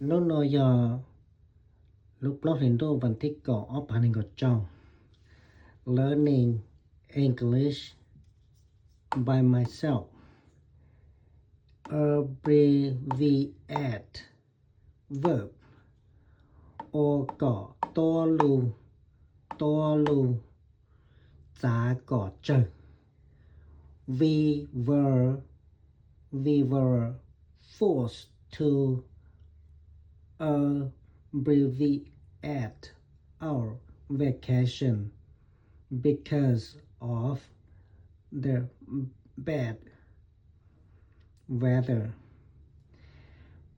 Hnub no yog lub plaub hlis ntuj vas thib kaum ob phav nees nkaum rau. Learning English by myself. Abbreviate verb. Ua kom tuab lug, tuab lug, txav kom tsawg. We were, we were forced to abbreviate our vacation because of the bad weather.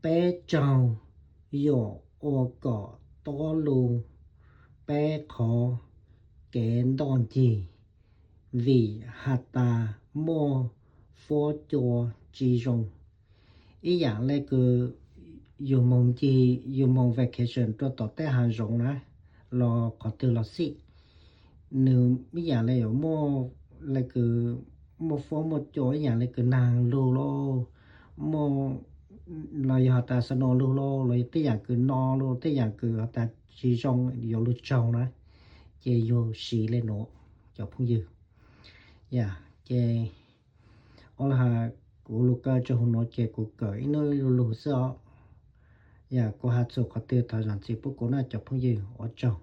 Peb raug yuam ua kom tuab lug peb qhov kev ntoj ncig vim has tas muaj fuab cua tsis zoo. Ib yam le kws yus moog ncig, yus moog vacation rua tom tej hav zoov na, los qhov twg los xij, nws ib yam le yuav muaj, le kws muaj fuab muaj cua, ib yam le kws naag lug lauj, muaj, los yog has tas snow lug lauj, los tej yam kws no lauj, tej yam kws has tas tsis zoo yuav lug tsaug na, ces yus siv le nuav cov phooj ywg. Yog ces ua le has kuv lug kawm tso huv nuav ces kuv kawm ib nub lug lug xwb os. Yog kuv has txug qhov twg thov zam txim pub kuv na cov phooj ywg, ua tsaug.